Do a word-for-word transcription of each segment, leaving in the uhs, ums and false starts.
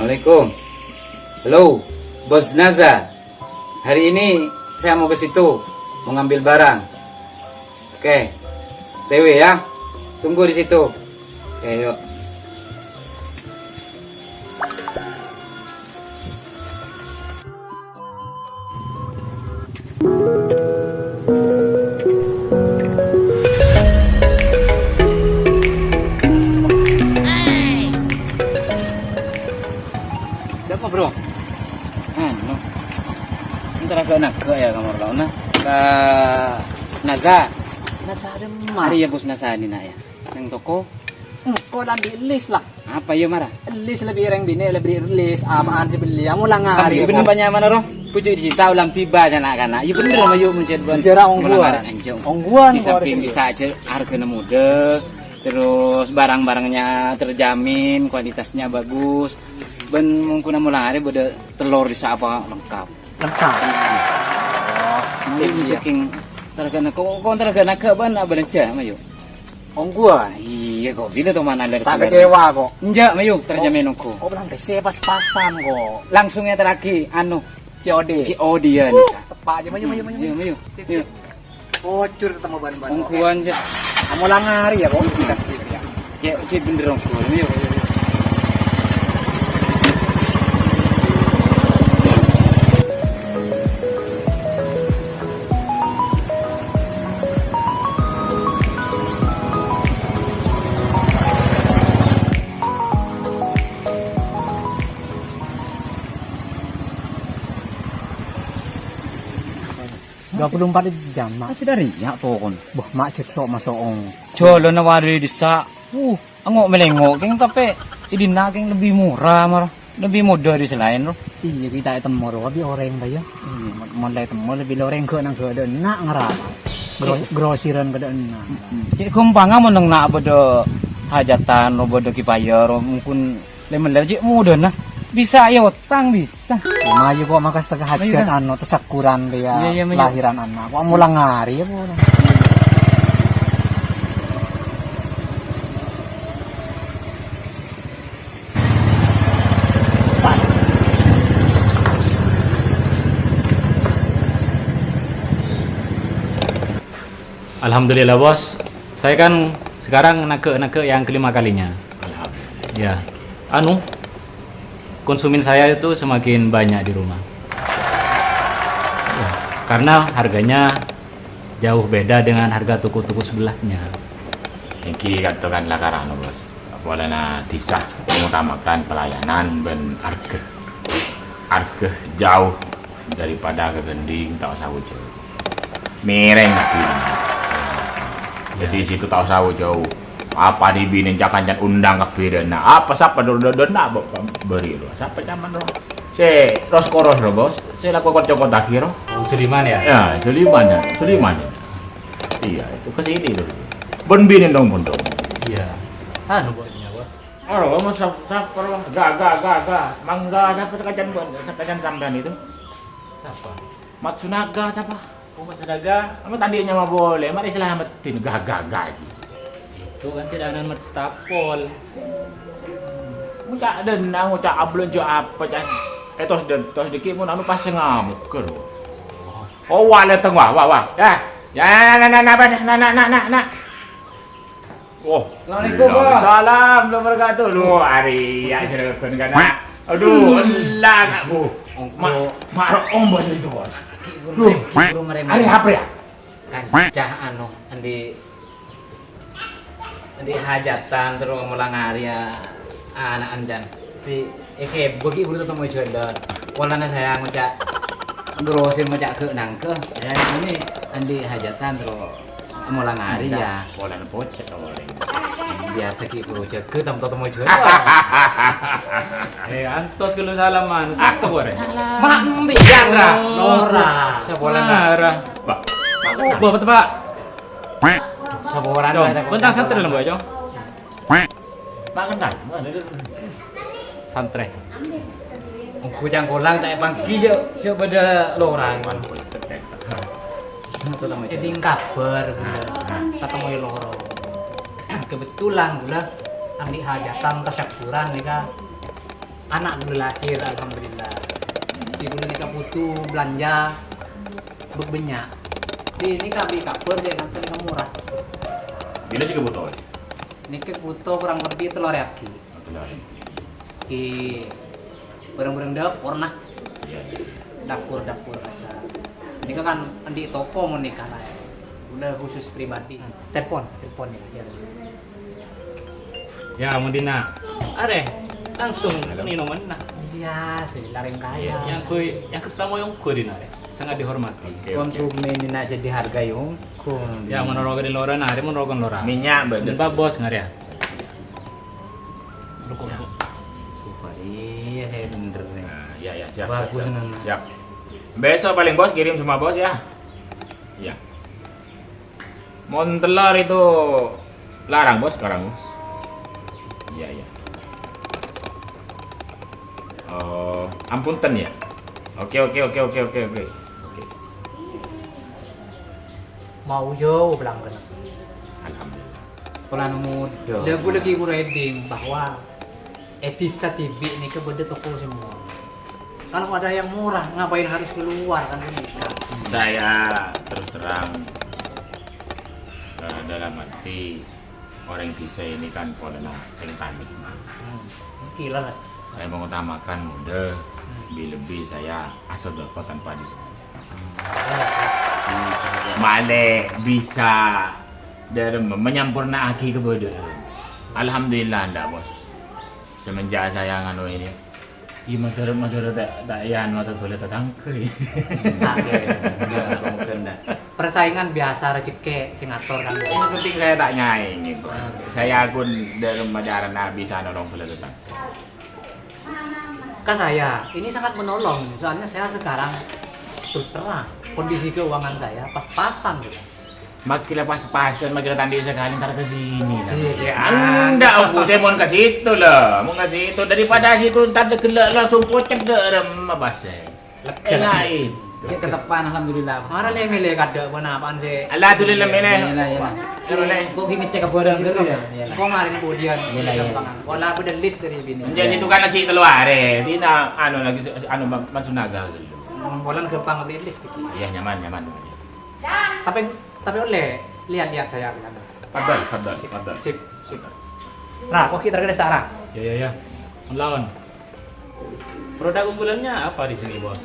Assalamualaikum. Halo, Bos Naza. Hari ini saya mau ke situ, mau ngambil barang. Oke, T W ya. Tunggu di situ. Oke, yuk. Ada apa, Bro? Anu, entar agak naga ya kamar kau, nah. Ka Naza. Naza ada mah. Hari ya, Bos Naza ini, nak, ya. Neng toko. Engko' la bi' list la. Apa ya, Mara? List lebbi rèng binè', lebbi list. Apaan sih beli? Amolang arè. Kan bener banyak mana, roh? Pucuk digital ulang tiba, anak-anak. Ya bener, mayu mencet ban. Bicara ongguan. Ongguan. Di samping bisa aja harganya mudah, terus barang-barangnya terjamin, kualitasnya bagus. Ben mungkin amolang arè beda telur di sapa lengkap. Lengkap. Oh, sip, iya. Saking tergana, kok, kok tergana ke ban apa aja, mayu? Ongguan. Iya, kok bila tuh mana dari tak kecewa kok. Enggak, mayu, terjamin onggu. Kok bilang besi pas-pasan kok. Langsung ya terakhir, anu, C O D. C O D ya, Nisa. Tepat aja, mayu, mayu, mayu. Iya, mayu. Iya. Ocur ketemu ban-ban. Ongguan aja. Kamu lang hari ya, kok? Iya. Cek, cek bener ongguan, mayu. Dua puluh empat jam, Mak. Tapi dari ya tokon. Wah, Mak cek sok masuk ong. Jolona wari desa. Uh, angok melengo, keng, tapi idina, keng, lebih murah, mar. Lebih mudah di selain, roh. Iya, kita temo, roh, tapi orang, Pak, ya. Hmm, mon-, mon la temo lebih loreng ke nang ke ada nak ngerap. Gro-, grosiran ke ada nak. Hmm. Cek gampang amun nang nak beda hajatan, roh, beda kipaya, roh, mungkin le-mele cek mudah, nah. Bisa ya utang, bisa. Ya, mayu kok makas teka hajat, anu, tesakuran dia, iya, iya, mayu. Lahiran anak. Kok mulang hari ya, Bu? Alhamdulillah, Bos. Saya kan sekarang nage-nage yang kelima kalinya. Alhamdulillah. Ya. Anu, konsumen saya itu semakin banyak di rumah. Ya, karena harganya jauh beda dengan harga toko-toko sebelahnya. Iki katokan la karana, Bos. Polana disa mengutamakan pelayanan ben arga. Arga jauh daripada ke gending, tak usah jauh. Mereng lagi. Jadi situ tak usah jauh. Apa di bini cakan undang ke bedana? Apa sapa do-, do-, dona be-, be-, beri lo? Sapa zaman lo? Se ros koros lo, Bos. Se laku kocok kotak kiro. Oh, Suliman ya? Ya, Suliman ya. Suliman ya. Iya, itu ke sini tuh. Ben bini dong, ben dong. Iya. Anu, bosnya, Bos. Aro, mas sap-, sap-, aro, ga, ga, ga, ga. Mangga, sapa sakajan, sakajan sampean itu? Sapa? Matsunaga, sapa? Oh, Matsunaga. Ama tadi nyama boleh, mari selamatin, ga, ga, ga, ji. Itu kan tidak ada Matstapol. Ngucak denang, ngucak ablon, jo apa, can? Eh, tos den, tos deki mun anu pas ngamuk, kero. Oh, wale teng, wah, wah, wah. Ya. Ya, na, na, na, na, na, na, na, na, na. Oh, Assalamualaikum, Bos. Waalaikumsalam warahmatullahi wabarakatuh. Lu, ari, ya, jeleban kan. Aduh, elah, Bu. Ongko. Ma-, ma-, ombos itu, Bos. Ki guru, duh, ki guru merem. Ari apa ya? Kancah anu, andi Andi hajatan terus mulang arya anak ancan. Di eke bagi urut temu jalan. Polana saya ngucak grosir ngucak ke nangke. Ya ini andi hajatan terus mulang arya. Polana pocet orang. Biasa ki guru jaga tam temu jalan. Eh, antos kalau salaman, satu boleh. Mak mbiyan ra. Oh. Ora. Sepolana. Ora. Pak. Mak, Pak, Pak. Saporan. Dong, bentang santai lho, Mbak, Cong. Mak kenal. Santai. Ongko cangkolang tak panggi, cok, cok pada lorang. Jadi kabar, gula. Ketemu loro. Kebetulan, gula, andi hajatan, tasyakuran, nih, Kak. Ana' ghulâ lahir, alhamdulillah. Sè ghulâ nèka bhuto bhâlânjhâ bâk bânnya'. Dhi nèka bi' kabhâr sè nangkèn nèka mora. Bilâ sè kabhuto? Nèka bhuto kurang lebbi tello arè aghi'. Tello arè. Ghi' bhârâng-bhârâng dâpor, nah. Iyâ, iyâ. Dâpor-dâpor kasar. Nèka kan andi' toko mon nèka, la. Ghulâ khusus pribadi. Telepon, telepon ya. Ya, mon dina. Arè, langsung nènomen, nah. Iyâ, sè larèng kaya. Yang kui, yang ketemu yang kui dina, arè. Sangat dihormati. Oke, oke. Konsumen dina jadi harga yongkong. Ya, mon rogon lora, nah, arè mon rogon lora. Minyak, bener. Bos, ngarè, ya. Rokok, rokok. Iyâ, saya bener nih. Nah, ya, ya, siap, siap, siap. Bagus, Nana. Siap. Besok paling bos kirim semua bos ya. Iya. Mon telor itu larang bos sekarang bos. Iya, iya. Oh, ampunten ya. Oke, oke, oke, oke, oke, oke. Oke. Mau jauh pelanggan. Alhamdulillah. Polana muda. Lah, ghulâ ghi' buru èdhing bahwa è dhisa dhibi' nèka bâdâ toko sè mora. Kalau ada yang murah, ngapain harus keluar kan begitu? Saya terus terang, eh, dalam arti orang dhisa ini kan polana teng tani. Hmm. Gila, Mas. Saya mengutamakan muda, hmm, lebih-lebih saya asal dapat tanpa disengaja. Malè bisa dâremma menyampurna'aghi kabâdâ'ân. Alhamdulillah, ndak, Bos. Semenjak saya nganu ini, iya, madârâ-madârâ ta', ta' iyân mata bâlâ tatangghâ, ya. Enggak, ya. Enggak, enggak, enggak. Persaingan biasa, rezeki sing ngator, kan. Yang penting saya tak nyaingi, Bos. Saya pun dâremma carana bisa nolong bâlâ tatangghâ. Ke saya, ini sangat menolong. Soalnya saya sekarang, terus terang, kondisi keuangan saya pas-pasan, gitu. Makkèla pas-pasan, makkèla ta' andi' sakalè entar ka sini, kan. Sini, sini. Enggak, aku, saya mohon ke situ, loh. Mohon ke situ. Daripada situ, entar ghellâ' langsung pocet dâ' remma, pas, eh. Lega. Enak itu. Cek ketepan, alhamdulillah. Mara lè mèlè kadâ' pon apaan sih? Alhamdulillah, mèlè. Iya, iya, iya. Iya, mèlè. Kok gini cek ke barang gitu ya? Iya, iya. Kok kemarin kemudian, iya, iya, iya, gampang. Pola beda list dari bini. Iya. Situ kan lagi keluar, eh. Tina, anu, lagi se-, anu, Ma-, Matsunaga gitu. Bulan gampang beli list gitu. Iya, nyaman, nyaman. Tapi, tapi boleh lihat-lihat saya, lihat. Fadal, fadal, sip, fadal. Sip, sip. Nah, kok kita kerja sekarang? Ya, ya, ya. Lawan. Produk unggulannya apa di sini, Bos?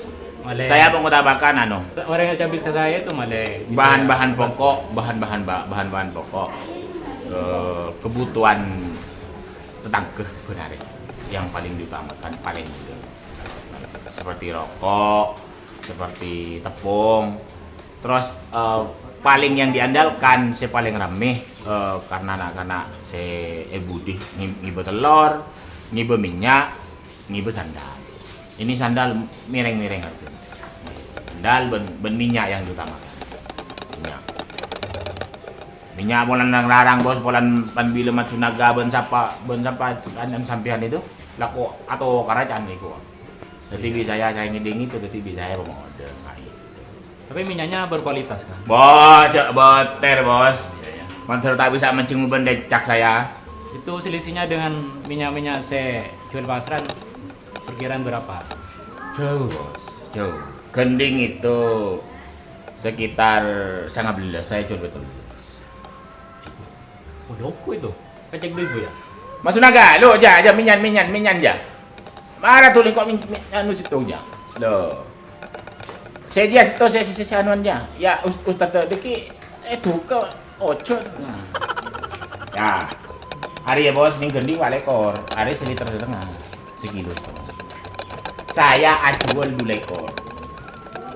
Malè. Saya mengutamakan, anu, se-, orang yang habis ke saya itu malè bisa bahan-bahan pokok, bahan-bahan ba-, bahan-bahan pokok, eh, kebutuhan tetangga, benar ya, yang paling diutamakan, paling mudah. Seperti rokok, seperti tepung, terus, eh, paling yang diandalkan, sè palèng ramè, eh, karena na'-kana' sè è budi ngè-, ngibâ tellor, ngibâ mènnya', ngibâ sandal. Ini sandal mèrèng-mèrèng hargana. Sandal bân, bân mènnya' yang diutamakan. Mènnya'. Mènnya' polana larang, Bos, polana pan bilâ Matsunaga bân sapa, bân sapa, kan, sampèyan itu, lako atau karacan niku. Jadi, iya, bisa ya, saya ngeding itu, jadi bisa ya pemodal. Nah, itu. Tapi minyaknya berkualitas, kan? Bos, cek beter, Bos. Iya, iya. Mantar tak bisa mancing bencak saya. Itu selisihnya dengan minyak-minyak sè jual pasaran, perkiraan berapa? Jauh, Bos. Jauh. Gending itu sekitar setengah belas, saya jual betul. Oh, loko itu. Pecek dulu, Bu, ya. Matsunaga, lo, ja, ja, mènnya', mènnya', mènnya', ja. Mara tuh kok min-, min-, anu situ, ja. Lo. Saya dia to, saya, saya, saya anuan, ja. Ya, us-, ustad to, deki, eh, duka, ojo. Nah. Ya. Hari ya, Bos, ini gending dua lekor. Hari seliter setengah. Sekilo setengah. Saya jual dua lekor.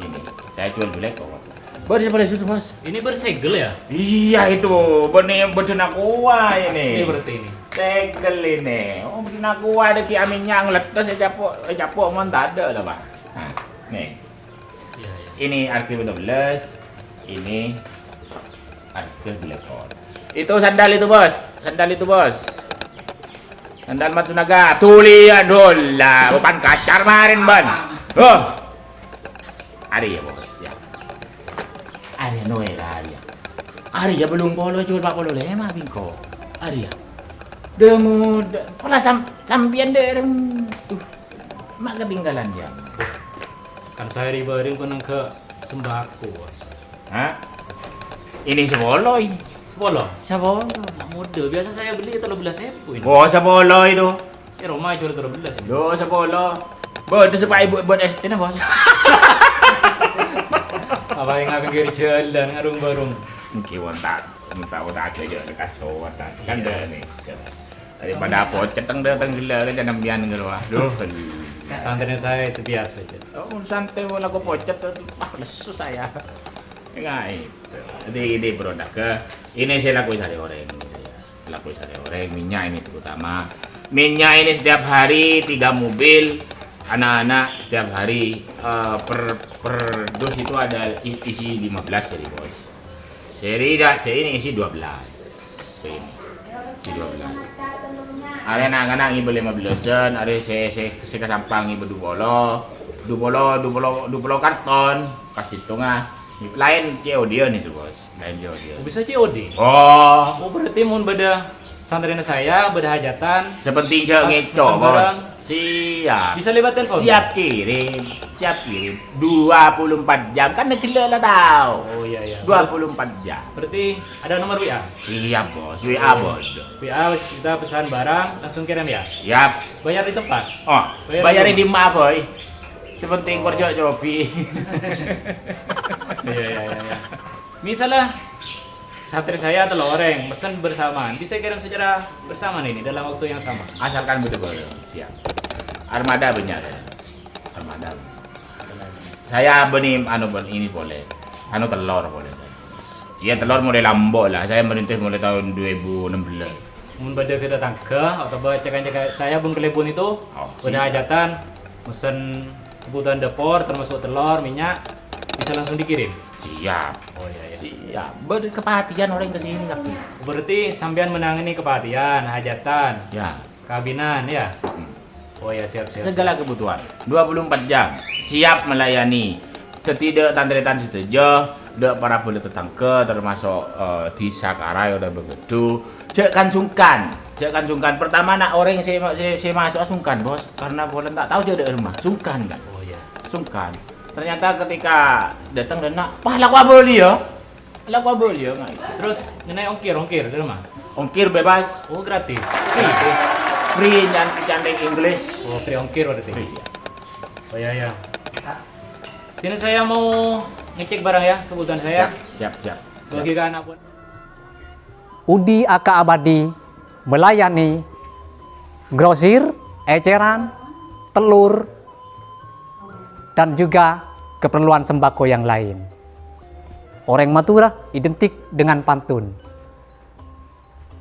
Ini, saya jual dua lekor. Bos, boleh situ, Bos. Ini bersegel, ya? Iya, itu. Benih, benih Aqua ini. Asli berarti ini. Segel ini. Oh, benih Aqua ada ki aminnya ngeletes, eh, capok, eh, capok, mon tak ada lah, Pak. Nah, nih. Iya, iya. Ini harga dua belas, ini harga dua lekor. Itu sandal itu, Bos. Sandal itu, Bos. Sandal Matsunaga. Tuh, lihat, dola. Bukan kacar kemarin, Ban. Oh. Arèya, Bos, ya. Arèya noèra, arèya. Arèya bâllung polo, jhuwâl pa' polo lèma', bingko. Arèya. Demo, de-, pola sam-, sampèyan, de-, rem-, uh, Ma' ketinggalan, ya? Kan saya di Baring pun enggak sembako, Bos. Hah? Ini sepuluh ini. Sepuluh? Sepuluh. Anak muda, biasa saya beli tiga belas ribu ini. Oh, sepuluh itu. Eh, Roma jual tiga belas ini. Loh, sepuluh. Bos, itu supaya ibu buat S T nih, Bos. Apa yang pinggir jalan, ngarung-barung? Mungkin wontak, minta wontak aja, ya, lekas tuh, wontak. Kan Iya. Ada nih. Daripada pocet teng dateng gila aja sampeyan ngono, ah. Duh. Santrèna saya itu biasa aja. Oh, santrè mau laku pocet tuh, ah, lesu saya. Enggak itu. Jadi ini produk ke, ini saya laku sehari orang ini saya. Laku sehari orang minyak ini terutama. Minyak ini setiap hari tiga mobil. Anak-anak setiap hari, eh, per, per dus itu ada i-, isi lima belas jadi, Bos. Seri dak, seri ini isi dua belas. Seri ini. Isi dua belas. Arè na'-kana' ngibâ lima belasan, arè sè, sè, sè ka Sampang ngibâ dua puluh. Dua puluh, dua puluh, dua puluh karton. Pas hitungnga. Laèn C O D-an itu, Bos. Laèn C O D-an. Oh, bisa C O D? Oh. Oh, berarti mon bâdâ santrèna saya, bâdâ hajatan. Sepenting jhâ' pas ngèco, mesen Bos. Barang. Siap. Bisa lewat telepon? Siap kirim. Siap kirim. Dua puluh empat jam. Kan negellâ' la tao. Oh, iya, iya. Dua puluh empat jam. Berarti ada nomor W A? Siap, Bos. W A, Bos. W A, kita pesan barang, langsung kirim ya? Siap. Bayar di tempat? Oh, bayar bayar di di rumah, Boy. Sepenting Oh. kerja cobi. Iya, iya, iya, iya. Misalnya, santrè saya tello orèng, mesen bersamaan. Bisa kirim secara bersamaan ini, dalam waktu yang sama? Asalkan betul-betul siap. Armada banyak saya. Armada. Saya bânnè, anu, bânnè ini boleh. Anu, telor boleh saya. Iya, telor mulai lambâ' lah. Saya merintis mulai tahun dua ribu enam belas. Mon bâdâ ka tatangghâ otabâ cèkan-cèkan saya bân kalèbun itu, Oh, bâdâ siap. hajatan, mesen kebutuhan dapur, termasuk telor, minyak, bisa langsung dikirim? Siap. Oh, iya, iya. Siap. Bâdâ kepatian orang ke sini, tapi. Berarti sampeyan menangani kepatian, hajatan, Ya. kabinan, ya? Hmm. Oh, ya, siap, siap. Segala kebutuhan. Dua puluh empat jam. Siap melayani. Sè tadâ' tan-tarètan sadhâjâ, dâ' para bhâlâ tatangghâ, termasuk, eh, dhisa Karai otabâ Ghâdhu. Jhâ' kan-sungkan. Jhâ' kan-sungkan. Pertama, na' orèng sè, sè, sè maso' sungkan, Bos. Karena polana ta' tao jhâ' dâ' remma. Sungkan, kan? Oh, iya. Sungkan. Ternyata ketika datang dan na', "Wah, laku abâli, ya." Laku abâli, ya, ngai. Terus, ngenai ongkir, ongkir, dâri mana? Ongkir bebas. Oh, gratis. Free. Gratis. Free, nyan-, cantik English. Oh, free ongkir berarti. Free, ya. Oh, ya, ya. Sini saya mau ngecek barang ya, kebutuhan saya. Siap, siap, siap. Bagi ke anak buah. Udi Aka Abadi melayani grosir, eceran, telur, dan juga keperluan sembako yang lain. Orèng Madhurâ identik dengan pantun.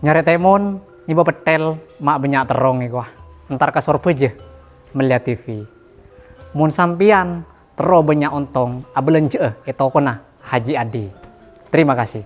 Nyarè tèmon, ngibâ pèthèl, ma' bânnya' terrong èkowa. Entar ka Sorbhâjâ, mellèya T V. Mon sampèyan terro bânnya' ontong, abâlânjhâ'â è tokona Haji Adi. Terima kasih.